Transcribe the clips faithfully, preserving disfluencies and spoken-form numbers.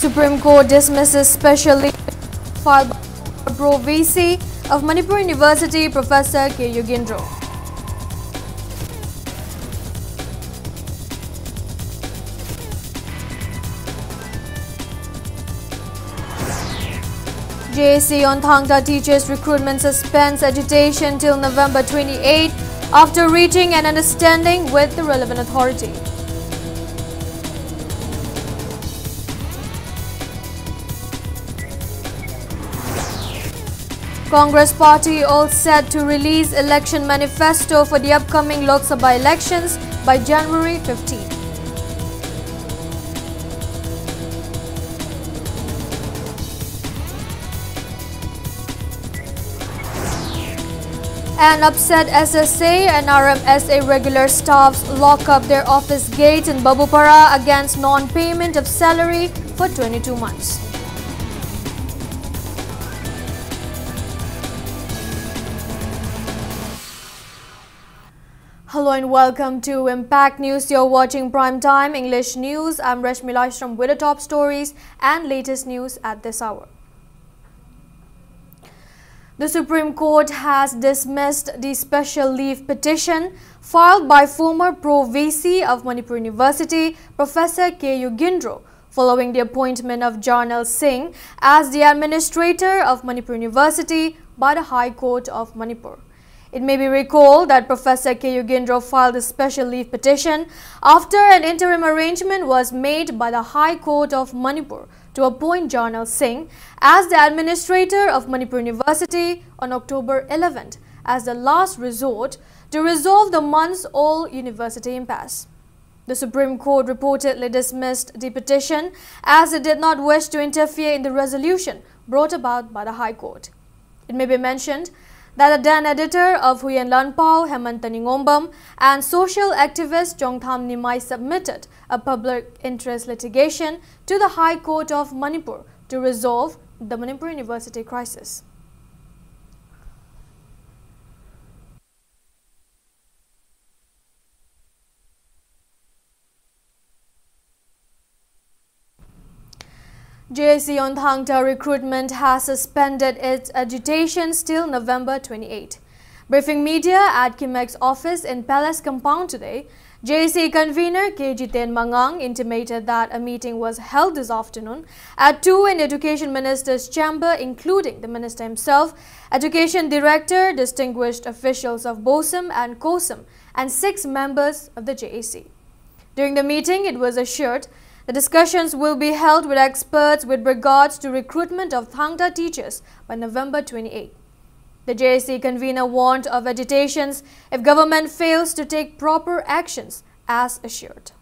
Supreme Court dismisses special leave filed by Pro V C of Manipur University, Professor K Yogendro. J A C on Thangta teachers recruitment suspends agitation till November twenty-eighth after reaching an understanding with the relevant authority. Congress party all set to release election manifesto for the upcoming Lok Sabha elections by January fifteenth. An upset S S A and R M S A regular staffs lock up their office gates in Babupara against non-payment of salary for twenty-two months. Hello and welcome to Impact News. You're watching Prime Time English News. I'm Rashmi Laishram with the top stories and latest news at this hour. The Supreme Court has dismissed the special leave petition filed by former Pro V C of Manipur University, Professor K Yogendro, following the appointment of Jarnail Singh as the administrator of Manipur University by the High Court of Manipur. It may be recalled that Professor K Yogendro filed a special leave petition after an interim arrangement was made by the High Court of Manipur to appoint Jarnail Singh as the administrator of Manipur University on October eleventh as the last resort to resolve the months-old university impasse. The Supreme Court reportedly dismissed the petition as it did not wish to interfere in the resolution brought about by the High Court. It may be mentioned that the then editor of Huyen Lanpao, Hemanta Ningyombam, and social activist Chongtham Nimai submitted a public interest litigation to the High Court of Manipur to resolve the Manipur University crisis. J A C on Thangta recruitment has suspended its agitation till November twenty-eight. Briefing media at KIMEX office in Palace Compound today, J A C convener K Jiten Mangang intimated that a meeting was held this afternoon at two in Education Minister's chamber, including the minister himself, Education Director, distinguished officials of BOSEM and COSEM, and six members of the J A C. During the meeting, it was assured the discussions will be held with experts with regards to recruitment of Thangta teachers by November twenty-eight. The J A C convener warned of agitations if government fails to take proper actions, as assured.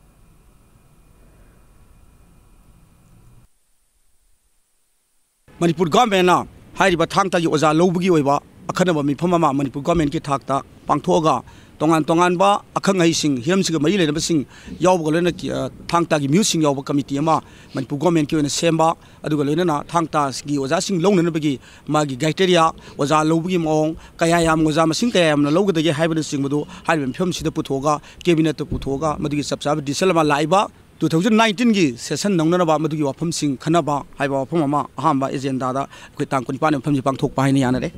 Manipur ꯒꯣꯔꯃꯦꯟꯅ ꯍꯥꯏꯔꯤꯕ ꯊꯥꯡ ꯇꯥꯒꯤ ꯑꯣꯖꯥ ꯂꯧꯕꯒꯤ ꯑꯣꯏꯕ ꯑꯈꯟꯅꯕ ꯃꯤꯐꯝ ꯑꯃ ꯃꯅꯤꯄꯨꯔ ꯒꯣꯔꯃꯦꯟꯒꯤ ꯊꯥꯛꯇ ꯄꯥꯡꯊꯣꯛꯑꯒ, ꯇꯣꯉꯥꯟ ꯇꯣꯉꯥꯟꯕ ꯑꯈꯪ ꯑꯍꯩꯁꯤꯡ, ꯍꯤꯔꯝꯁꯤꯒ ꯃꯔꯤ ꯂꯩꯅꯕꯁꯤꯡ ꯌꯥꯎꯕꯒ ꯂꯣꯏꯅꯅ, ꯊꯥꯡ ꯇꯥꯒꯤ ꯃꯤꯍꯨꯠꯁꯤꯡ ꯌꯥꯎꯕ ꯀꯃꯤꯇꯤ ꯑꯃ ꯃꯅꯤꯄꯨꯔ ꯒꯣꯔꯃꯦꯟꯒꯤ ꯑꯣꯏꯅ ꯁꯦꯝꯕ, ꯑꯗꯨꯒ ꯂꯣꯏꯅꯅ ꯊꯥꯡ ꯇꯥꯒꯤ ꯑꯣꯖꯥꯁꯤꯡ ꯂꯧꯅꯅꯕꯒꯤ ꯃꯥꯒꯤ ꯀ꯭ꯔꯥꯏꯇꯦꯔꯤꯌꯥ, ꯑꯣꯖꯥ ꯂꯧꯕꯒꯤ ꯃꯑꯣꯡ, ꯀꯌꯥ ꯌꯥꯝ, ꯑꯣꯖꯥ ꯃꯁꯤꯡ ꯀꯌꯥ ꯌꯥꯝꯅ ꯂꯧꯒꯗꯒꯦ ꯍꯥꯏꯕꯅꯆꯤꯡꯕꯗꯨ ꯍꯥꯏꯔꯤꯕ ꯃꯤꯐꯝꯁꯤꯗ ꯄꯨꯊꯣꯛꯑꯒ, ꯀꯦꯕꯤꯅꯦꯠꯇ ꯄꯨꯊꯣꯛꯑꯒ ꯃꯗꯨꯒꯤ ꯆꯞ ꯆꯥꯕ ꯗꯤꯁꯤꯖꯟ ꯑꯃ ꯂꯥꯛꯏꯕ two thousand nineteen ꯒꯤ ꯁꯦꯁꯟ ꯅꯪꯅꯅꯕ ꯃꯗꯨꯒꯤ ꯋꯥꯐꯝꯁꯤꯡ ꯈꯟꯅꯕ ꯍꯥꯏꯕ ꯋꯥꯐꯝ ꯑꯃ ꯑꯍꯥꯟꯕ ꯑꯦꯖꯦꯟꯗꯥꯗ ꯑꯩꯈꯣꯏ ꯇꯥꯡ ꯀꯨꯟꯅꯤꯄꯥꯟ ꯃꯤꯐꯝꯁꯤ ꯄꯥꯡꯊꯣꯛꯄ ꯍꯥꯏꯅ ꯌꯥꯅꯔꯦ꯫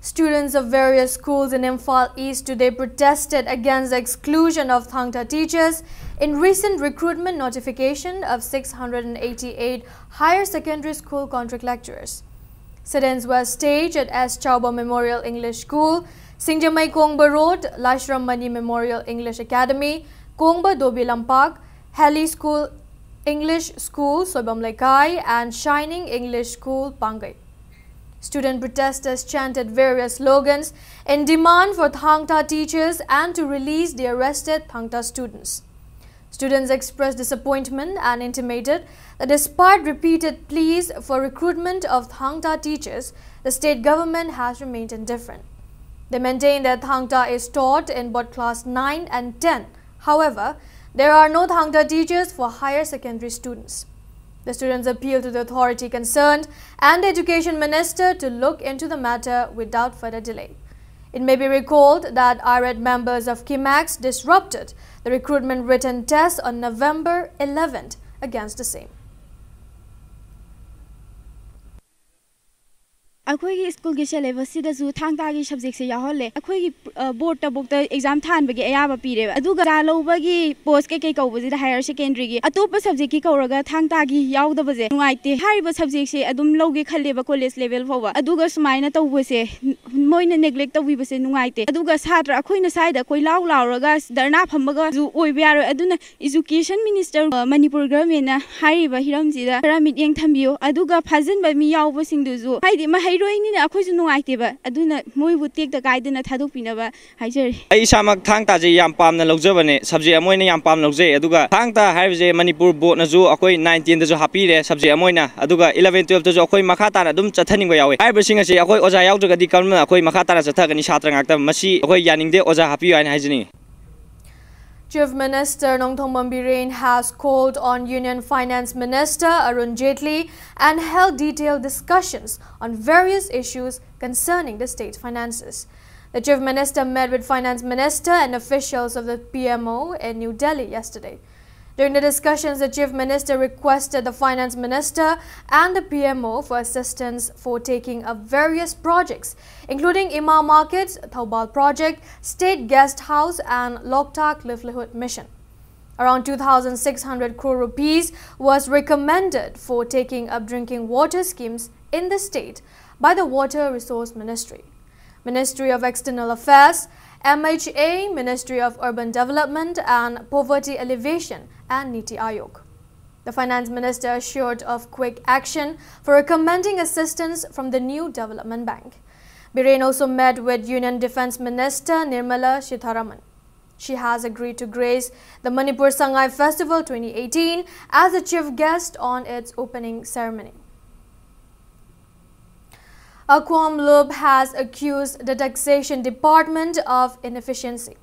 Students of various schools in Imphal East today protested against the exclusion of Thangta teachers in recent recruitment notification of six hundred and eighty-eight higher secondary school contract lecturers. Sit-ins were staged at S Chauba Memorial English School, Singjamei Kongba Road, Lashram Mani Memorial English Academy, Kongba Dobi Lampak, Heli School, English School, Soibam Lekai, and Shining English School, Pangai. Student protesters chanted various slogans in demand for Thangta teachers and to release the arrested Thangta students. Students expressed disappointment and intimated that despite repeated pleas for recruitment of Thangta teachers, the state government has remained indifferent. They maintain that Thangta is taught in both class nine and ten. However, there are no Thangta teachers for higher secondary students. The students appeal to the authority concerned and the education minister to look into the matter without further delay. It may be recalled that irate members of KIMEX disrupted the recruitment written test on November eleventh against the same. ꯑꯩꯈꯣꯏꯒꯤ ꯁ꯭ꯀꯨꯜꯒꯤ ꯁꯦꯂꯦꯕꯁꯁꯤꯗꯁꯨ ꯊꯥꯡ ꯇꯥꯒꯤ ꯁꯕꯖꯦꯛꯁꯦ ꯌꯥꯎꯍꯜꯂꯦ꯫ ꯑꯩꯈꯣꯏꯒꯤ ꯕꯣꯔꯗꯇꯐꯥꯎꯗ exam ꯊꯥꯍꯟꯕꯒꯤ ꯑꯌꯥꯕ ꯄꯤꯔꯦꯕ꯫ ꯑꯗꯨꯒ ꯑꯣꯖꯥ ꯂꯧꯕꯒꯤ ꯄꯣꯁ ꯀꯩꯀꯩ ꯀꯧꯕꯁꯤꯗ higher ꯁꯦꯀꯦꯟꯗꯔꯤꯒꯤ ꯑꯇꯣꯞꯄ ꯁꯕꯖꯦꯛꯀꯤ ꯀꯧꯔꯒ ꯊꯥꯡ ꯇꯥꯒꯤ ꯌꯥꯎꯗꯕꯁꯦ ꯅꯨꯡꯉꯥꯏꯇꯦ꯫ ꯍꯥꯏꯔꯤꯕ ꯁꯕꯖꯦꯛꯁꯦ ꯑꯗꯨꯝ ꯂꯧꯒꯦ ꯈꯜꯂꯦꯕ ꯀꯣꯂꯦꯖ ꯂꯦꯚꯦꯜ ꯐꯥꯎꯕ, ꯑꯗꯨꯒ ꯁꯨꯃꯥꯏꯅ ꯇꯧꯕꯁꯦ ꯃꯣꯏꯅ ꯅꯦꯒ꯭ꯂꯦꯛ ꯇꯧꯕꯤꯕꯁꯦ ꯅꯨꯡꯉꯥꯏꯇꯦ꯫ ꯑꯗꯨꯒ ꯁꯥꯇ꯭ꯔ ꯑꯩꯈꯣꯏꯅ ꯁ꯭ꯋꯥꯏꯗ ꯀꯣꯏꯂꯥꯎ ꯂꯥꯎꯔꯒ ꯙꯔꯅꯥ ꯐꯝꯕꯒꯁꯨ ꯑꯣꯏꯕ ꯌꯥꯔꯣꯏ꯫ ꯑꯗꯨꯅ ꯏꯖꯨꯀꯦꯁꯟ ꯃꯤꯅꯤꯁꯇꯔ, ꯃꯅꯤꯄꯨꯔ ꯒꯚꯔꯟꯃꯦꯟꯅ ꯍꯥꯏꯔꯤꯕ ꯍꯤꯔꯝꯁꯤꯗ ꯈꯔ ꯃꯤꯠꯌꯦꯡ ꯊꯝꯕꯤꯌꯨ꯫ ꯑꯗꯨꯒ ꯐꯥꯖꯤꯟꯕ ꯃꯤ ꯌꯥꯎꯕꯁꯤꯡꯗꯨꯁꯨ, ꯍꯥꯏꯗꯤ, ꯃꯍꯩꯔꯣꯏꯅꯤꯅ ꯑꯩꯈꯣꯏꯁꯨ ꯅꯨꯡꯉꯥꯏꯇꯦꯕ꯫ ꯑꯗꯨꯅ ꯃꯣꯏꯕꯨ ꯇꯦꯛꯇ ꯀꯥꯏꯗꯅ ꯊꯥꯗꯣꯛꯄꯤꯅꯕ ꯍꯥꯏꯖꯔꯤ꯫ ꯑꯩ ꯏꯁꯥꯃꯛ ꯊꯥꯡ ꯇꯥꯁꯦ ꯌꯥꯝ ꯄꯥꯝꯅ ꯂꯧꯖꯕꯅꯦ, ꯁꯕꯖꯦꯛ ꯑꯃ ꯑꯣꯏꯅ ꯌꯥꯝ ꯄꯥꯝꯅ ꯂꯧꯖꯩ꯫ ꯑꯗꯨꯒ ꯊꯥꯡ ꯇꯥ ꯍꯥꯏꯕꯁꯦ ꯃꯅꯤꯄꯨꯔ ꯕꯣꯔꯗꯅꯁꯨ ꯑꯩꯈꯣꯏ ꯅꯥꯏꯟ ꯇꯦꯟꯗꯁꯨ ꯍꯥꯞꯄꯤꯔꯦ ꯁꯕꯖꯦꯛ ꯑꯃ ꯑꯣꯏꯅ, ꯑꯗꯨꯒ ꯏꯂꯚꯦꯟ ꯇꯨꯋꯦꯜꯐꯇꯁꯨ ꯑꯩꯈꯣꯏ ꯃꯈꯥ ꯇꯥꯅ ꯑꯗꯨꯝ ꯆꯠꯊꯅꯤꯡꯕ ꯌꯥꯎꯋꯤ꯫ ꯍꯥꯏꯔꯤꯕꯁꯤꯡ ꯑꯁꯤ ꯑꯩꯈꯣꯏ ꯑꯣꯖꯥ ꯌꯥꯎꯗ꯭ꯔꯒꯗꯤ ꯀꯔꯝꯅ ꯑꯩꯈꯣꯏ ꯃꯈꯥ ꯇꯥꯅ ꯆꯠꯊꯒꯅꯤ? ꯁꯥꯇ꯭ꯔ ꯉꯥꯛꯇ꯫ ꯃꯁꯤ ꯑꯩꯈꯣꯏ ꯌꯥꯅꯤꯡꯗꯦ, ꯑꯣꯖꯥ ꯍꯥꯞꯄꯤꯌꯨ ꯍꯥꯏꯅ ꯍꯥꯏꯖꯅꯤꯡꯉꯤ꯫ Chief Minister Nongthombam Biren has called on Union Finance Minister Arun Jaitley and held detailed discussions on various issues concerning the state finances. The Chief Minister met with Finance Minister and officials of the P M O in New Delhi yesterday. During the discussions, the Chief Minister requested the Finance Minister and the P M O for assistance for taking up various projects, including Ima Markets, Thoubal Project, State Guest House, and Loktak Livelihood Mission. Around two thousand six hundred crore rupees was recommended for taking up drinking water schemes in the state by the Water Resource Ministry, Ministry of External Affairs, M H A, Ministry of Urban Development and Poverty Alleviation, and NITI Aayog. The finance minister assured of quick action for recommending assistance from the new development bank. Biren also met with Union Defence Minister Nirmala Sitharaman. She has agreed to grace the Manipur Sangai Festival twenty eighteen as a chief guest on its opening ceremony. Akwam Lub has accused the Taxation Department of inefficiency.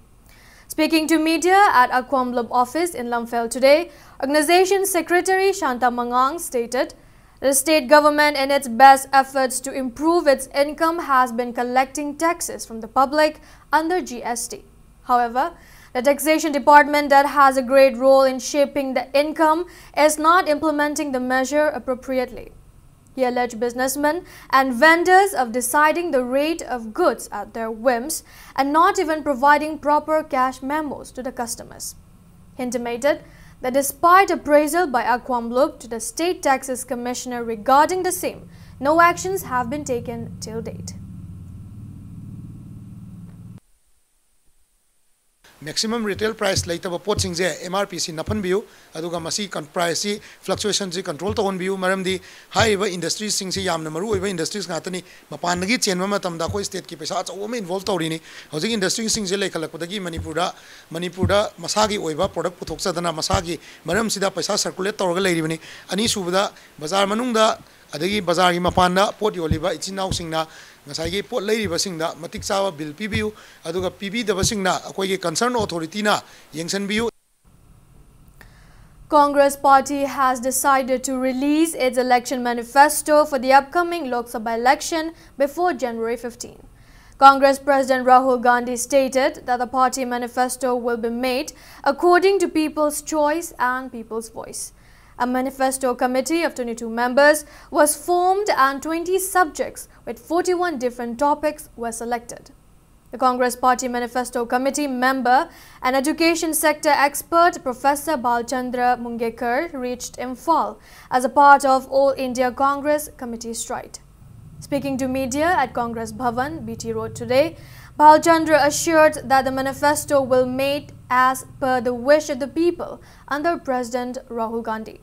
Speaking to media at Akwam Lub office in Lamphel today, Organization Secretary Shanta Mangang stated the state government, in its best efforts to improve its income, has been collecting taxes from the public under G S T. However, the Taxation Department, that has a great role in shaping the income, is not implementing the measure appropriately. He alleged businessmen and vendors of deciding the rate of goods at their whims and not even providing proper cash memos to the customers. He intimated that despite appraisal by Aquamloop to the State Taxes Commissioner regarding the same, no actions have been taken till date. Maximum retail price ꯂꯩꯇꯕ ꯄꯣꯠꯁꯤꯡꯁꯦ M R P ꯁꯤ ꯅꯞꯍꯟꯕꯤꯌꯨ꯫ ꯑꯗꯨꯒ ꯃꯁꯤ price ꯁꯤ fluctuation ꯁꯤ control ꯇꯧꯍꯟꯕꯤꯌꯨ꯫ ꯃꯔꯝꯗꯤ ꯍꯥꯏꯔꯤꯕ industry ꯁꯤꯡꯁꯤ ꯌꯥꯝꯅ ꯃꯔꯨ ꯑꯣꯏꯕ industries ꯉꯥꯛꯇꯅꯤ꯫ ꯃꯄꯥꯟꯗꯒꯤ ꯆꯦꯟꯕ ꯃꯇꯝꯗ ꯑꯩꯈꯣꯏ state ꯀꯤ ꯄꯩꯁꯥ ꯑꯆꯧꯕ ꯑꯃ involve ꯇꯧꯔꯤꯅꯤ꯫ ꯍꯧꯖꯤꯛ industry ꯁꯤꯡꯁꯦ ꯂꯩꯈꯠꯂꯛꯄꯗꯒꯤ ꯃꯅꯤꯄꯨꯔꯗ ꯃꯅꯤꯄꯨꯔꯗ ꯃꯁꯥꯒꯤ ꯑꯣꯏꯕ product ꯄꯨꯊꯣꯛꯆꯗꯅ ꯃꯁꯥꯒꯤ ꯃꯔꯝꯁꯤꯗ ꯄꯩꯁꯥ circulate ꯇꯧꯔꯒ ꯂꯩꯔꯤꯕꯅꯤ꯫ ꯑꯅꯤꯁꯨꯕꯗ, ꯕꯖꯥꯔ ꯃꯅꯨꯡꯗ ꯑꯗꯒꯤ ꯕꯖꯥꯔꯒꯤ ꯃꯄꯥꯟꯗ ꯄꯣꯠ ꯌꯣꯜꯂꯤꯕ ꯏꯆꯤꯟ ꯏꯅꯥꯎꯁꯤꯡꯅ ꯉꯁꯥꯏꯒꯤ ꯄꯣꯠ ꯂꯩꯔꯤꯕꯁꯤꯡꯗ ꯃꯇꯤꯛ ꯆꯥꯕ bill ꯄꯤꯕꯤꯌꯨ꯫ ꯑꯗꯨꯒ ꯄꯤꯕꯤꯗꯕꯁꯤꯡꯅ ꯑꯩꯈꯣꯏꯒꯤ concern authority ꯅ ꯌꯦꯡꯁꯤꯟꯕꯤꯌꯨ꯫ Congress party has decided to release its election manifesto for the upcoming Lok Sabha election before January fifteen. Congress President Rahul Gandhi stated that the party manifesto will be made according to people's choice and people's voice. A manifesto committee of twenty-two members was formed and twenty subjects with forty-one different topics were selected. The Congress Party Manifesto Committee member and education sector expert Professor Balchandra Mungekar reached Imphal as a part of All India Congress Committee strike. Speaking to media at Congress Bhavan, B T Road today, Balchandra assured that the manifesto will made as per the wish of the people under President Rahul Gandhi.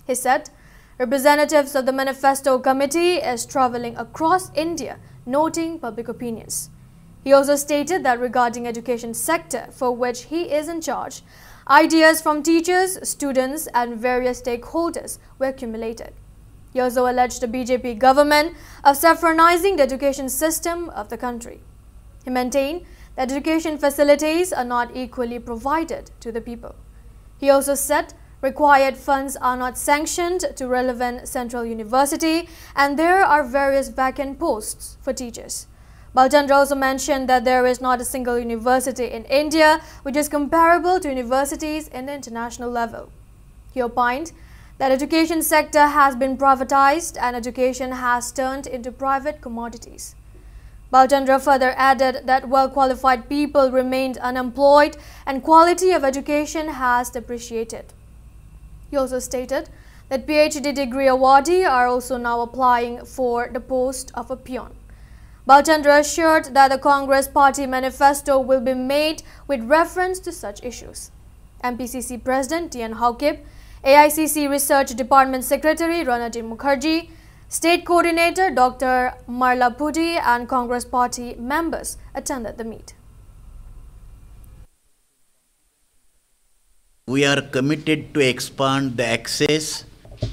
He said, representatives of the manifesto committee is traveling across India, noting public opinions. He also stated that regarding education sector, for which he is in charge, ideas from teachers, students, and various stakeholders were accumulated. He also alleged the B J P government of saffronizing the education system of the country. He maintained that education facilities are not equally provided to the people. He also said required funds are not sanctioned to relevant central university and there are various vacant posts for teachers. Balchandra also mentioned that there is not a single university in India which is comparable to universities in the international level. He opined that education sector has been privatized and education has turned into private commodities. Balchandra further added that well-qualified people remained unemployed and quality of education has depreciated. He also stated that PhD degree awardee are also now applying for the post of a peon. Balchandra assured that the Congress party manifesto will be made with reference to such issues. MPCC President T N Haokip, AICC Research Department Secretary Ranajit Mukherjee, State Coordinator Doctor Marla Pudi and Congress party members attended the meet. We are committed to expand the access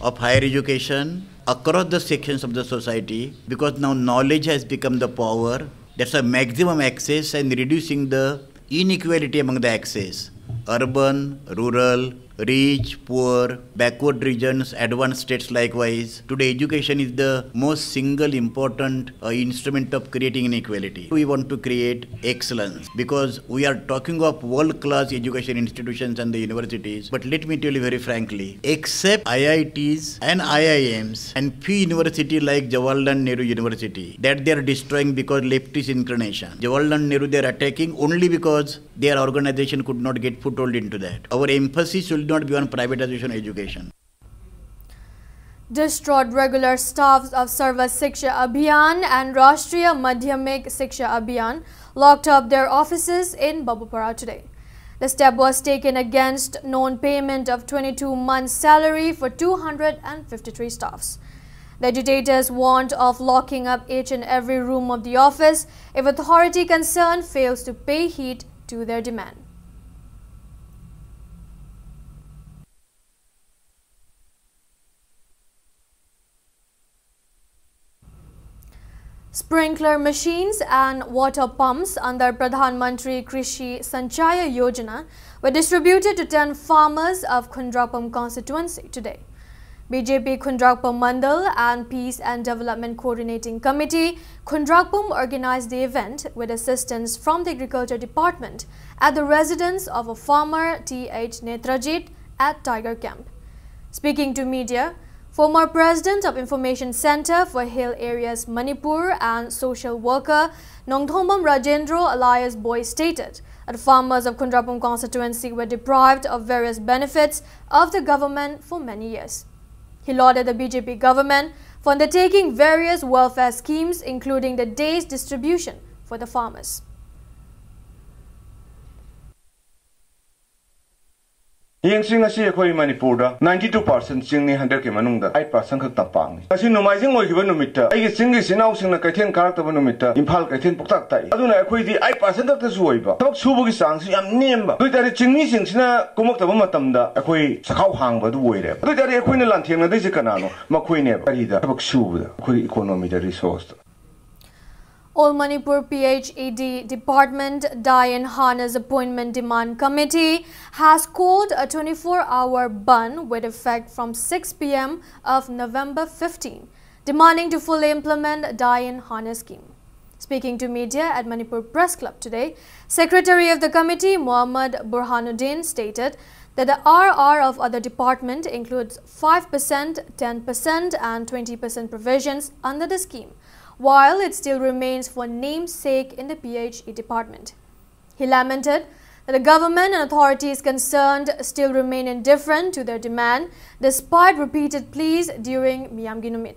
of higher education across the sections of the society, because now knowledge has become the power. That's a maximum access and reducing the inequality among the access, urban, rural, rich, poor, backward regions, advanced states likewise. Today, education is the most single important uh, instrument of creating inequality. We want to create excellence because we are talking of world-class education institutions and the universities. But let me tell you very frankly, except I I Ts and I I Ms and few university like Jawaharlal Nehru University that they are destroying because leftist inclination. Jawaharlal Nehru they are attacking only because their organization could not get foothold into that. Our emphasis should not be on privatization of education. Distraught regular staffs of Sarva Shiksha Abhiyan and Rashtriya Madhyamik Shiksha Abhiyan locked up their offices in Babupara today. The step was taken against non-payment of twenty-two months' salary for two hundred fifty-three staffs. The agitators warned of locking up each and every room of the office if authority concerned fails to pay heed to their demand. Sprinkler machines and water pumps under Pradhan Mantri Krishi Sanchaya Yojana were distributed to ten farmers of Khundrakpam constituency today. BJP Khundrakpam Mandal and Peace and Development Coordinating Committee Khundrakpam organized the event with assistance from the Agriculture Department at the residence of a farmer Th Netrajit at Tiger Camp. Speaking to media, former president of Information Center for Hill Areas Manipur and social worker Nongthombam Rajendra alias Boy stated that farmers of Khundrapum constituency were deprived of various benefits of the government for many years. He lauded the B J P government for undertaking various welfare schemes, including the day's distribution for the farmers. ꯌꯦꯡꯁꯤ, ꯉꯁꯤ ꯑꯩꯈꯣꯏ ꯃꯅꯤꯄꯨꯔꯗ ninety two percent ꯆꯤꯡꯅꯤ, hundred ꯀꯤ ꯃꯅꯨꯡꯗ eight percent ꯈꯛ ꯇꯝꯄꯥꯛꯅꯤ꯫ ꯉꯁꯤ ꯅꯣꯡꯃꯥꯏꯖꯤꯡ ꯑꯣꯏꯈꯤꯕ ꯅꯨꯃꯤꯠꯇ, ꯑꯩꯒꯤ ꯆꯤꯡꯒꯤ ꯏꯆꯤꯟ ꯏꯅꯥꯎꯁꯤꯡꯅ ꯀꯩꯊꯦꯜ ꯀꯥꯔꯛꯇꯕ ꯅꯨꯃꯤꯠꯇ ꯏꯝꯐꯥꯜ ꯀꯩꯊꯦꯜ ꯄꯨꯛꯇꯥꯛ ꯇꯥꯛꯏ꯫ ꯑꯗꯨꯅ ꯑꯩꯈꯣꯏꯗꯤ eight percent ꯈꯛꯇꯁꯨ ꯑꯣꯏꯕ, ꯊꯕꯛ ꯁꯨꯕꯒꯤ ꯆꯥꯡꯁꯨ ꯌꯥꯝ ꯅꯦꯝꯕ꯫ ꯑꯗꯨ ꯑꯣꯏꯇꯥꯔꯗꯤ ꯆꯤꯡꯃꯤꯁꯤꯡꯁꯤꯅ ꯀꯨꯝꯃꯛꯇꯕ ꯃꯇꯝꯗ ꯑꯩꯈꯣꯏ ꯆꯥꯛꯈꯥꯎ ꯍꯥꯡꯕ ꯑꯗꯨ ꯑꯣꯏꯔꯦꯕ꯫ ꯑꯗꯨ ꯑꯣꯏꯇꯥꯔꯗꯤ ꯑꯩꯈꯣꯏꯅ ꯂꯥꯟꯊꯦꯡꯅꯗꯣꯏꯁꯦ ꯀꯅꯥꯅꯣ? ꯃꯈꯣꯏꯅꯦꯕ꯫ ꯀꯔꯤꯗ? ꯊꯕꯛ ꯁꯨꯕꯗ, ꯑꯩꯈꯣꯏꯒꯤ economy ꯗ, resource ꯇ꯫ All Manipur P H E D Department Dye and Harness Appointment Demand Committee has called a twenty-four hour bandh with effect from six p m of November fifteen, demanding to fully implement dye and harness scheme. Speaking to media at Manipur Press Club today, Secretary of the committee Mohammad Burhanuddin stated that the R R of other department includes five percent, ten percent and twenty percent provisions under the scheme, while it still remains for namesake in the P H E department. He lamented that the government and authorities concerned still remain indifferent to their demand despite repeated pleas during Miyamgi Numit.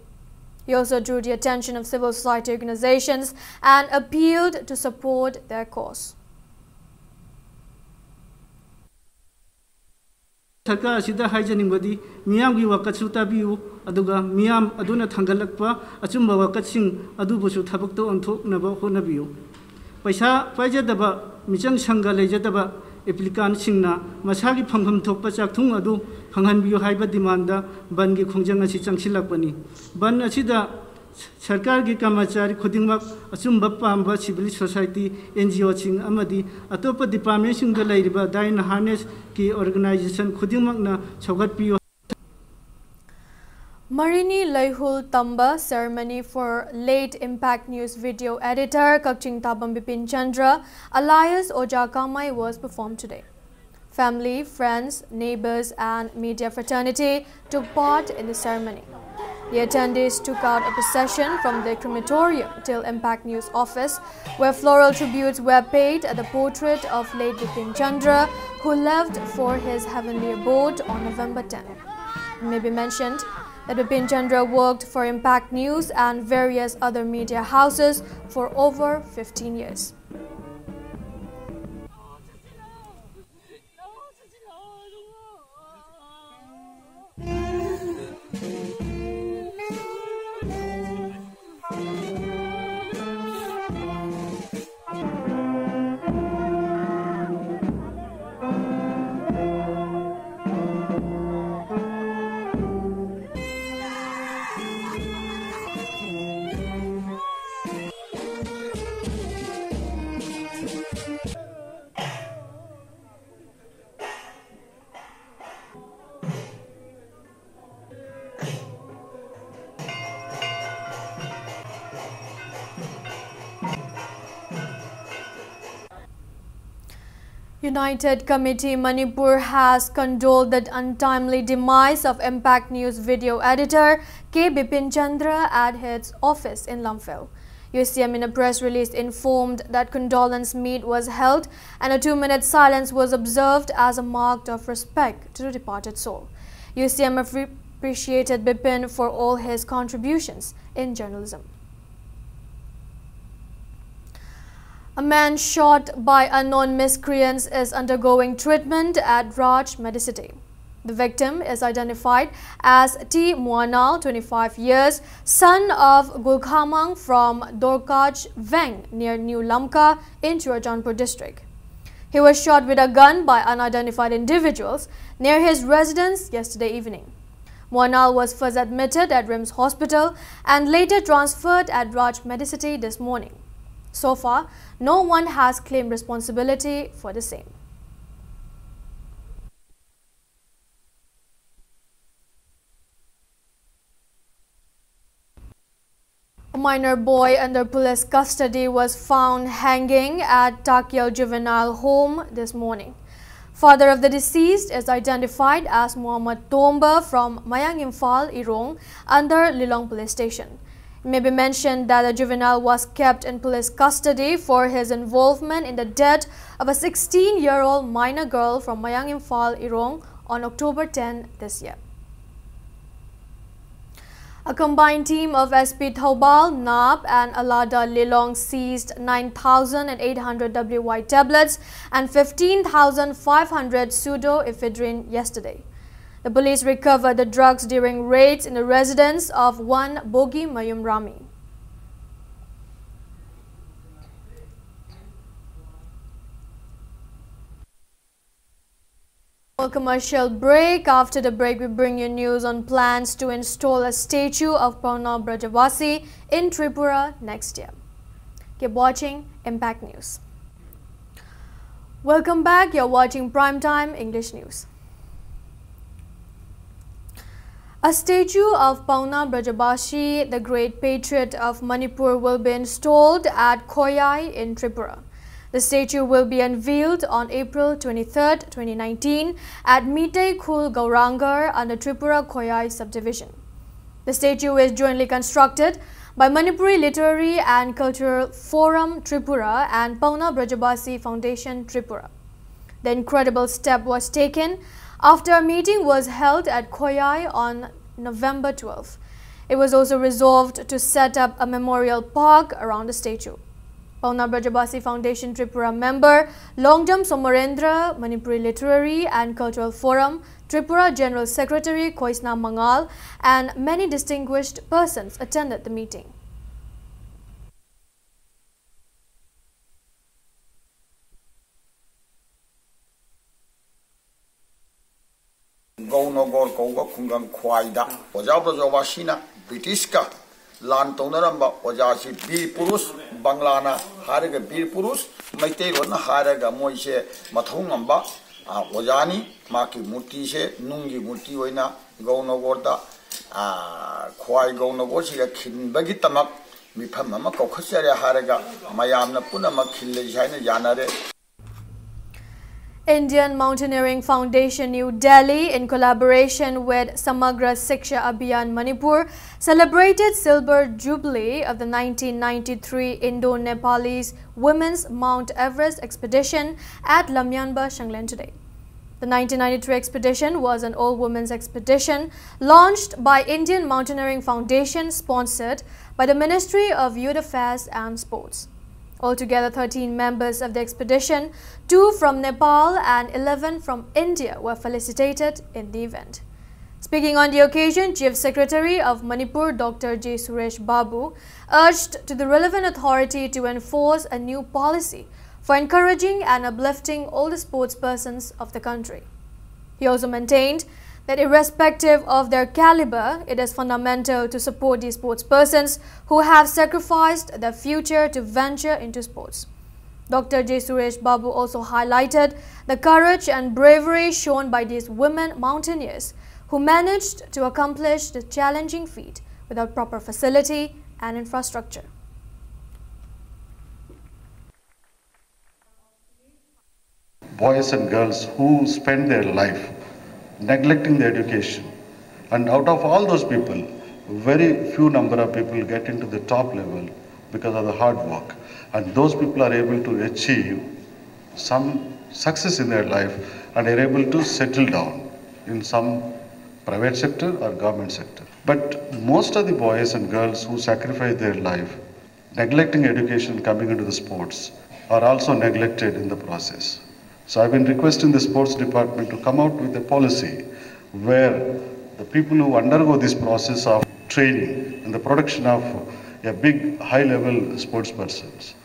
He also drew the attention of civil society organizations and appealed to support their cause. ꯁꯔꯀꯥꯔ ꯑꯁꯤꯗ ꯍꯥꯏꯖꯅꯤꯡꯕꯗꯤ, ꯃꯤꯌꯥꯝꯒꯤ ꯋꯥꯀꯠꯁꯨ ꯇꯥꯕꯤꯌꯨ, ꯑꯗꯨꯒ ꯃꯤꯌꯥꯝ ꯑꯗꯨꯅ ꯊꯥꯡꯒꯠꯂꯛꯄ ꯑꯆꯨꯝꯕ ꯋꯥꯀꯠꯁꯤꯡ ꯑꯗꯨꯕꯨꯁꯨ ꯊꯕꯛꯇ ꯑꯣꯟꯊꯣꯛꯅꯕ ꯍꯣꯠꯅꯕꯤꯌꯨ꯫ ꯄꯩꯁꯥ ꯄꯥꯏꯖꯗꯕ, ꯃꯤꯆꯪ ꯁꯪꯒ ꯂꯩꯖꯗꯕ applicant ꯁꯤꯡꯅ ꯃꯁꯥꯒꯤ ꯐꯪꯐꯝ ꯊꯣꯛꯄ ꯆꯥꯛꯊꯨꯡ ꯑꯗꯨ ꯐꯪꯍꯟꯕꯤꯌꯨ ꯍꯥꯏꯕ demand ꯗ ꯕꯟꯒꯤ ꯈꯣꯡꯖꯪ ꯑꯁꯤ ꯆꯪꯁꯤꯜꯂꯛꯄꯅꯤ꯫ ꯕꯟ ꯑꯁꯤꯗ ꯁꯔꯀꯥꯔꯒꯤ ꯀꯔꯃꯆꯥꯔꯤ ꯈꯨꯗꯤꯡꯃꯛ, ꯑꯆꯨꯝꯕ ꯄꯥꯝꯕ civil society, N G O ꯁꯤꯡ ꯑꯃꯗꯤ ꯑꯇꯣꯞꯄ department ꯁꯤꯡꯗ ꯂꯩꯔꯤꯕ dye and harness ꯀꯤ organization ꯈꯨꯗꯤꯡꯃꯛꯅ ꯁꯧꯒꯠꯄꯤꯌꯨ꯫ Marini Leihul Tamba ceremony for late Impact News video editor Kakching Tabam Bipin Chandra alias Oja Kamai was performed today. Family, friends, neighbors, and media fraternity took part in the ceremony. The attendees took out a procession from the crematorium till Impact News office, where floral tributes were paid at the portrait of late Bipin Chandra, who left for his heavenly abode on November tenth. It may be mentioned that Bipin Chandra worked for Impact News and various other media houses for over fifteen years. United Committee Manipur has condoled the untimely demise of Impact News video editor K Bipin Chandra at its office in Lamphel. U C M, in a press release, informed that condolence meet was held and a two-minute silence was observed as a mark of respect to the departed soul. U C M appre- appreciated Bipin for all his contributions in journalism. A man shot by unknown miscreants is undergoing treatment at Raj Medicity. The victim is identified as T Muanal, twenty-five years, son of Gulkhamang from Dorkaj Veng near New Lamka in Churachandpur district. He was shot with a gun by unidentified individuals near his residence yesterday evening. Muanal was first admitted at RIMS Hospital and later transferred at Raj Medicity this morning. So far, no one has claimed responsibility for the same. A minor boy under police custody was found hanging at Takyal Juvenile Home this morning. Father of the deceased is identified as Muhammad Tomba from Mayang Imphal, Irong, under Lilong Police Station. It may be mentioned that the juvenile was kept in police custody for his involvement in the death of a sixteen-year-old minor girl from Mayang Imphal, Irong, on October ten this year. A combined team of S P Thoubal, Nab, and Alada Lilong seized nine thousand eight hundred W Y tablets and fifteen thousand five hundred pseudoephedrine yesterday. The police recovered the drugs during raids in the residence of one Bogi Mayum Rami. A commercial break. After the break, we bring you news on plans to install a statue of Pauna Brajabasi in Tripura next year. Keep watching Impact News. Welcome back. You're watching Primetime English News. A statue of Pauna Brajabasi, the great patriot of Manipur, will be installed at Khoyai in Tripura. The statue will be unveiled on April twenty-third, twenty nineteen, at Meitei Khul Gaurangar under Tripura Khoyai subdivision. The statue is jointly constructed by Manipuri Literary and Cultural Forum Tripura and Pauna Brajabasi Foundation Tripura. The incredible step was taken after a meeting was held at Khoyai on November twelfth. It was also resolved to set up a memorial park around the statue. Pauna Brajabasi Foundation Tripura member Longdam Somarendra, Manipuri Literary and Cultural Forum Tripura General Secretary Khoisna Mangal, and many distinguished persons attended the meeting. ꯒꯧꯅꯒꯣꯔ ꯀꯧꯕ ꯈꯨꯡꯒꯪ ꯈ꯭ꯋꯥꯏꯗ ꯑꯣꯖꯥ ꯕ꯭ꯔꯖꯕꯥꯁꯤꯅ ꯕ꯭ꯔꯤꯇꯤꯁꯀ ꯂꯥꯟ ꯇꯧꯅꯔꯝꯕ ꯑꯣꯖꯥꯁꯤ ꯕꯤꯔ ꯄꯨꯔꯨꯁ, ꯕꯪꯂꯥꯅ ꯍꯥꯏꯔꯒ ꯕꯤꯔ ꯄꯨꯔꯨꯁ, ꯃꯩꯇꯩꯂꯣꯟꯅ ꯍꯥꯏꯔꯒ ꯃꯣꯏꯁꯦ ꯃꯊꯧ ꯉꯝꯕ, ꯑ, ꯑꯣꯖꯥꯅꯤ꯫ ꯃꯍꯥꯛꯀꯤ ꯃꯨꯔꯇꯤꯁꯦ ꯅꯨꯡꯒꯤ ꯃꯨꯔꯇꯤ ꯑꯣꯏꯅ ꯒꯧꯅꯒꯣꯔꯗ, ꯑ, ꯈ꯭ꯋꯥꯏ ꯒꯧꯅꯒꯣꯔꯁꯤꯗ ꯈꯤꯟꯕꯒꯤꯗꯃꯛ ꯃꯤꯐꯝ ꯑꯃ ꯀꯧꯈꯠꯆꯔꯦ ꯍꯥꯏꯔꯒ ꯃꯌꯥꯝꯅ ꯄꯨꯝꯅꯃꯛ ꯈꯤꯜꯂꯁꯤ ꯍꯥꯏꯅ ꯌꯥꯅꯔꯦ꯫ Indian Mountaineering Foundation, New Delhi, in collaboration with Samagra Shiksha Abhiyan Manipur, celebrated Silver Jubilee of the nineteen ninety-three Indo-Nepalese Women's Mount Everest Expedition at Lamyanba, Shanglen today. The nineteen ninety-three expedition was an all-women's expedition launched by Indian Mountaineering Foundation, sponsored by the Ministry of Youth Affairs and Sports. Altogether, thirteen members of the expedition, two from Nepal and eleven from India, were felicitated in the event. Speaking on the occasion, Chief Secretary of Manipur, Doctor J Suresh Babu, urged to the relevant authority to enforce a new policy for encouraging and uplifting all the sports persons of the country. He also maintained that irrespective of their caliber, it is fundamental to support these sports persons who have sacrificed their future to venture into sports. Doctor J Suresh Babu also highlighted the courage and bravery shown by these women mountaineers who managed to accomplish the challenging feat without proper facility and infrastructure. Boys and girls who spend their life neglecting the education, and out of all those people, very few number of people get into the top level because of the hard work, and those people are able to achieve some success in their life and are able to settle down in some private sector or government sector. But most of the boys and girls who sacrifice their life neglecting education, coming into the sports, are also neglected in the process. So I've been requesting the sports department to come out with a policy where the people who undergo this process of training and the production of a big high-level sports persons.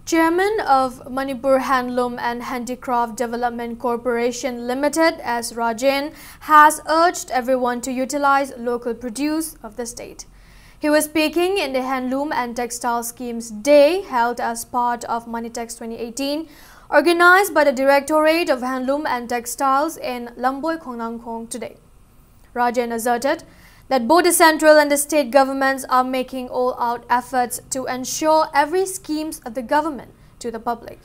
Chairman of Manipur Handloom and Handicraft Development Corporation Limited, S Rajen, has urged everyone to utilize local produce of the state. He was speaking in the Handloom and Textile Schemes Day held as part of Manitex twenty eighteen, organized by the Directorate of Handloom and Textiles in Lamboi Khongnangkhong today. Rajen asserted that both the central and the state governments are making all-out efforts to ensure every schemes of the government to the public.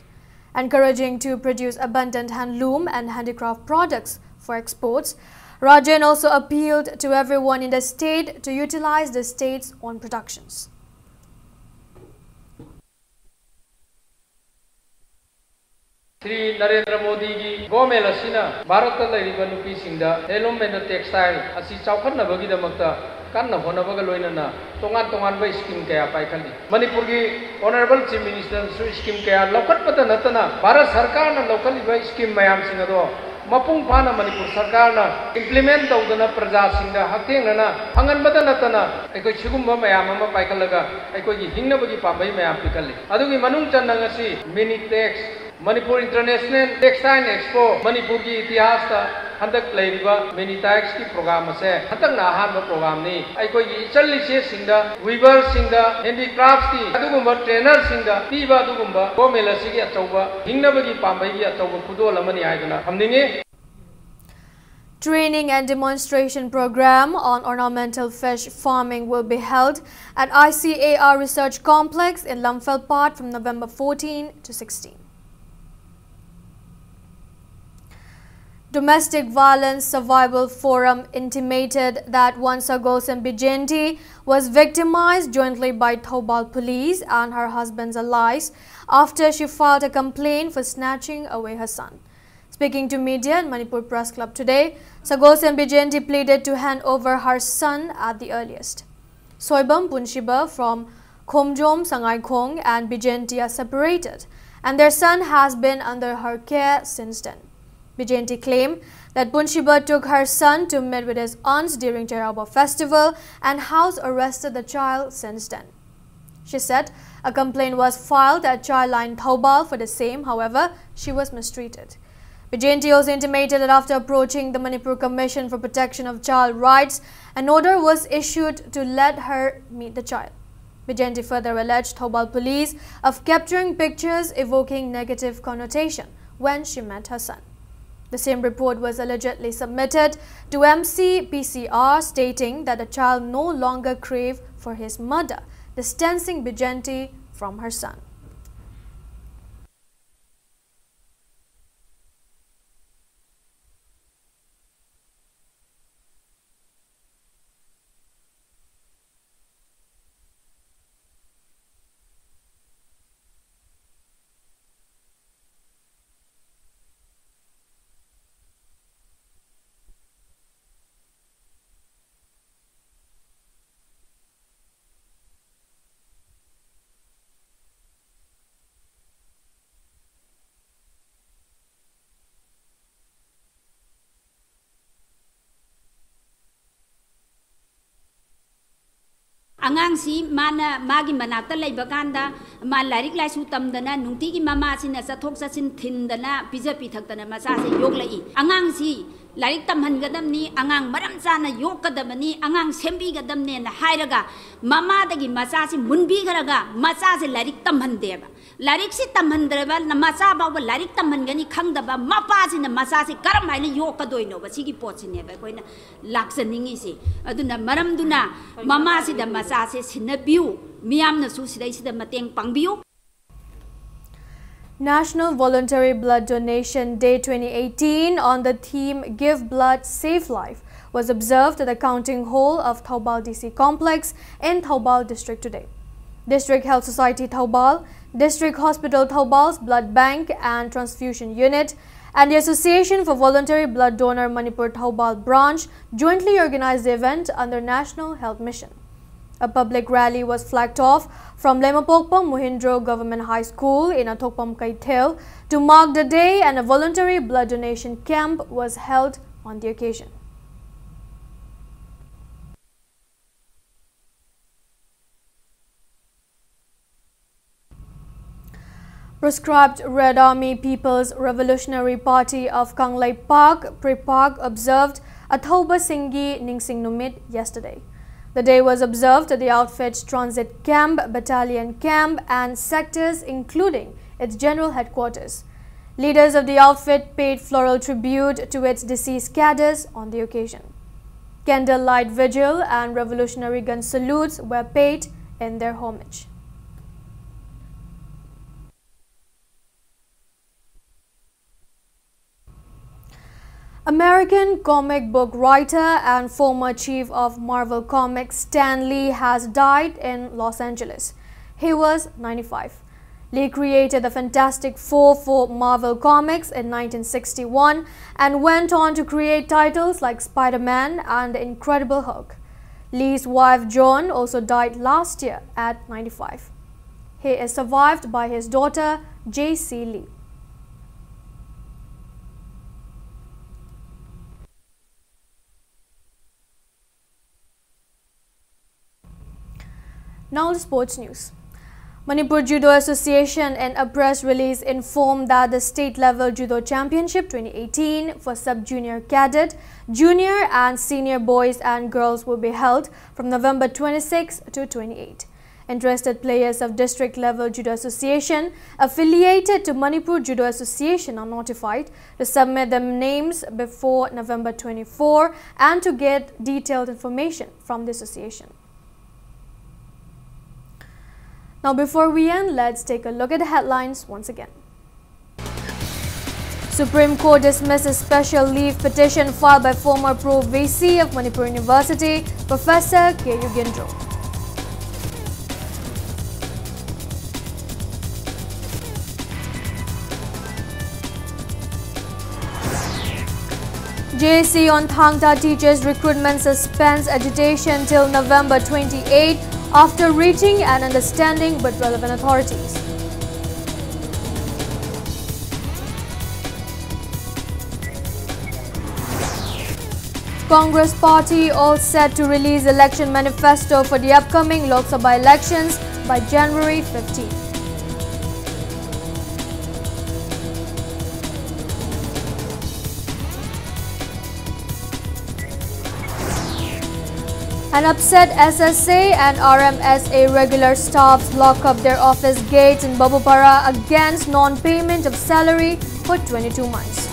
Encouraging to produce abundant handloom and handicraft products for exports, Rajen also appealed to everyone in the state to utilize the state's own productions. Shri Narendra ꯃꯣꯗꯤꯒꯤ government ꯑꯁꯤꯅ ꯚꯥꯔꯠꯇ ꯂꯩꯔꯤꯕ ꯅꯨꯄꯤꯁꯤꯡꯗ ꯍꯦꯟꯂꯨꯝ and textile ꯑꯁꯤ ꯆꯥꯎꯈꯠꯅꯕꯒꯤꯗꯃꯛꯇ ꯀꯟꯅ ꯍꯣꯠꯅꯕꯒ ꯂꯣꯏꯅꯅ ꯇꯣꯉꯥꯟ ꯇꯣꯉꯥꯟꯕ ꯁ꯭ꯀꯤꯝ ꯀꯌꯥ ꯄꯥꯏꯈꯠꯂꯤ꯫ ꯃꯅꯤꯄꯨꯔꯒꯤ ꯑꯣꯅꯔꯦꯕꯜ ꯆꯤꯐ ꯃꯤꯅꯤꯁꯇꯔꯅꯁꯨ ꯁ꯭ꯀꯤꯝ ꯀꯌꯥ ꯂꯧꯈꯠꯄꯇ ꯅꯠꯇꯅ ꯚꯥꯔꯠ ꯁꯔꯀꯥꯔꯅ ꯂꯧꯈꯠꯂꯤꯕ ꯁ꯭ꯀꯤꯝ ꯃꯌꯥꯝꯁꯤꯡ ꯑꯗꯣ ꯃꯄꯨꯡ ꯐꯥꯅ ꯃꯅꯤꯄꯨꯔ ꯁꯔꯀꯥꯔꯅ ꯏꯝꯄ꯭ꯂꯤꯃꯦꯟ ꯇꯧꯗꯅ ꯄ꯭ꯔꯖꯥꯁꯤꯡꯗ ꯍꯛꯊꯦꯡꯅꯅ ꯐꯪꯍꯟꯕꯇ ꯅꯠꯇꯅ ꯑꯩꯈꯣꯏ ꯁꯤꯒꯨꯝꯕ ꯃꯌꯥꯝ ꯑꯃ ꯄꯥꯏꯈꯠꯂꯒ ꯑꯩꯈꯣꯏꯒꯤ ꯍꯤꯡꯅꯕꯒꯤ ꯄꯥꯝꯕꯩ ꯃꯌꯥꯝ ꯄꯤꯈꯠꯂꯤ꯫ ꯑꯗꯨꯒꯤ ꯃꯅꯨꯡ ꯆꯟꯅ ꯉꯁꯤ mini tex Manipur international textile expo ꯃꯅꯤꯄꯨꯔꯒꯤ ꯏꯇꯤꯍꯥꯁꯇ ꯍꯟꯗꯛ ꯂꯩꯔꯤꯕ ꯃꯤꯅꯤ ꯇꯦꯛꯁꯀꯤ ꯄ꯭ꯔꯣꯒ꯭ꯔꯥꯝ ꯑꯁꯦ ꯍꯟꯗꯛꯅ ꯑꯍꯥꯟꯕ ꯄ꯭ꯔꯣꯒ꯭ꯔꯥꯝꯅꯤ꯫ ꯑꯩꯈꯣꯏꯒꯤ ꯏꯆꯜ ꯏꯆꯦꯁꯤꯡꯗ, ꯋꯤꯚꯔꯁꯤꯡꯗ, ꯍꯦꯟꯗꯤꯀ꯭ꯔꯥꯐꯀꯤ ꯑꯗꯨꯒꯨꯝꯕ ꯇ꯭ꯔꯦꯅꯔꯁꯤꯡꯗ ꯄꯤꯕ ꯑꯗꯨꯒꯨꯝꯕ ꯒꯣꯔꯃꯦꯟ ꯑꯁꯤꯒꯤ ꯑꯆꯧꯕ ꯍꯤꯡꯅꯕꯒꯤ ꯄꯥꯝꯕꯩꯒꯤ ꯑꯆꯧꯕ ꯈꯨꯗꯣꯜ ꯑꯃꯅꯤ ꯍꯥꯏꯗꯨꯅ ꯊꯝꯅꯤꯡꯉꯤ꯫ Training and demonstration program on ornamental fish farming will be held at I C A R Research Complex in Lamphel Phat from November fourteen to sixteen. Domestic Violence Survival Forum intimated that one Sagolsen Bijendi was victimized jointly by Thoubal police and her husband's allies after she filed a complaint for snatching away her son. Speaking to media in Manipur Press Club today, Sagolsen Bijendi pleaded to hand over her son at the earliest. Soibam Punshiba from Khomjom Sangaikhong and Bijendi are separated, and their son has been under her care since then. Bijendi claimed that Punshiba took her son to meet with his aunts during Chairabah festival and house arrested the child since then. She said a complaint was filed at Childline Thoubal for the same. However, she was mistreated. Bijendi also intimated that after approaching the Manipur Commission for Protection of Child Rights, an order was issued to let her meet the child. Bijendi further alleged Thoubal police of capturing pictures evoking negative connotation when she met her son. The same report was allegedly submitted to M C P C R, stating that the child no longer craved for his mother, distancing Bijendi from her son. ꯑꯉꯥꯡꯁꯤ ꯃꯥꯅ ꯃꯥꯒꯤ ꯃꯅꯥꯛꯇ ꯂꯩꯕ ꯀꯥꯟꯗ ꯃꯥ ꯂꯥꯏꯔꯤꯛ ꯂꯥꯏꯁꯨ ꯇꯝꯗꯅ ꯅꯨꯡꯇꯤꯒꯤ ꯃꯃꯥꯁꯤꯅ ꯆꯠꯊꯣꯛ ꯆꯠꯁꯤꯟ ꯊꯤꯟꯗꯅ ꯄꯤꯖ ꯄꯤꯊꯛꯇꯅ ꯃꯆꯥꯁꯦ ꯌꯣꯛꯂꯛꯏ꯫ ꯑꯉꯥꯡꯁꯤ ꯂꯥꯏꯔꯤꯛ ꯇꯝꯍꯟꯒꯗꯕꯅꯤ, ꯑꯉꯥꯡ ꯃꯔꯝ ꯆꯥꯅ ꯌꯣꯛꯀꯗꯕꯅꯤ, ꯑꯉꯥꯡ ꯁꯦꯝꯕꯤꯒꯗꯕꯅꯦꯅ ꯍꯥꯏꯔꯒ ꯃꯃꯥꯗꯒꯤ ꯃꯆꯥꯁꯤ ꯃꯨꯟꯕꯤꯈ꯭ꯔꯒ ꯃꯆꯥꯁꯦ ꯂꯥꯏꯔꯤꯛ ꯇꯝꯍꯟꯗꯦꯕ꯫ ꯂꯥꯏꯔꯤꯛꯁꯤ ꯇꯝꯍꯟꯗ꯭ꯔꯕ ꯃꯆꯥ ꯐꯥꯎꯕ ꯂꯥꯏꯔꯤꯛ ꯇꯝꯍꯟꯒꯅꯤ ꯈꯪꯗꯕ ꯃꯄꯥꯁꯤꯅ ꯃꯆꯥꯁꯤ ꯀꯔꯝ ꯍꯥꯏꯅ ꯌꯣꯛꯀꯗꯣꯏꯅꯣꯕ? ꯁꯤꯒꯤ ꯄꯣꯠꯁꯤꯅꯦꯕ ꯑꯩꯈꯣꯏꯅ ꯂꯥꯛꯆꯅꯤꯡꯉꯤꯁꯤ꯫ ꯑꯗꯨꯅ ꯃꯔꯝꯗꯨꯅ ꯃꯃꯥꯁꯤꯗ ꯃꯆꯥꯁꯦ ꯁꯤꯟꯅꯕꯤꯌꯨ, ꯃꯤꯌꯥꯝꯅꯁꯨ ꯁꯤꯗꯩꯁꯤꯗ ꯃꯇꯦꯡ ꯄꯥꯡꯕꯤꯌꯨ꯫ National Voluntary Blood Donation Day twenty eighteen on the theme Give Blood, Save Life was observed at the Counting Hall of Thoubal D C Complex in Thoubal District today. District Health Society Thoubal, District Hospital Thoubal's Blood Bank and Transfusion Unit, and the Association for Voluntary Blood Donor Manipur Thoubal Branch jointly organized the event under National Health Mission. A public rally was flagged off from Lemapokpam Mohindro Government High School in Athokpam Keithel to mark the day, and a voluntary blood donation camp was held on the occasion. Proscribed Red Army People's Revolutionary Party of Kangleipak, PREPAK, observed Athouba Singgi Ningsing Numit yesterday. The day was observed at the outfit's transit camp, battalion camp, and sectors, including its general headquarters. Leaders of the outfit paid floral tribute to its deceased cadres on the occasion. Candlelight vigil and revolutionary gun salutes were paid in their homage. American comic book writer and former chief of Marvel Comics Stan Lee has died in Los Angeles. He was ninety-five. Lee created the Fantastic Four for Marvel Comics in nineteen sixty-one and went on to create titles like Spider-Man and The Incredible Hulk. Lee's wife Joan also died last year at ninety-five. He is survived by his daughter, J C Lee. Now the sports news. Manipur Judo Association, in a press release, informed that the state level Judo Championship twenty eighteen for sub-junior, cadet, junior and senior boys and girls will be held from November twenty-six to twenty-eight. Interested players of district level Judo Association affiliated to Manipur Judo Association are notified to submit their names before November twenty-four and to get detailed information from the association. Now, before we end, let's take a look at the headlines once again. Supreme Court dismisses special leave petition filed by former Pro V C of Manipur University, Professor K U Gyintro. J A C on Thangta teachers recruitment suspends agitation till November twenty-eight after reaching an understanding with relevant authorities. Congress party all set to release election manifesto for the upcoming Lok Sabha elections by January fifteenth. An upset S S A and R M S A regular staffs lock up their office gates in Babupara against non-payment of salary for twenty-two months.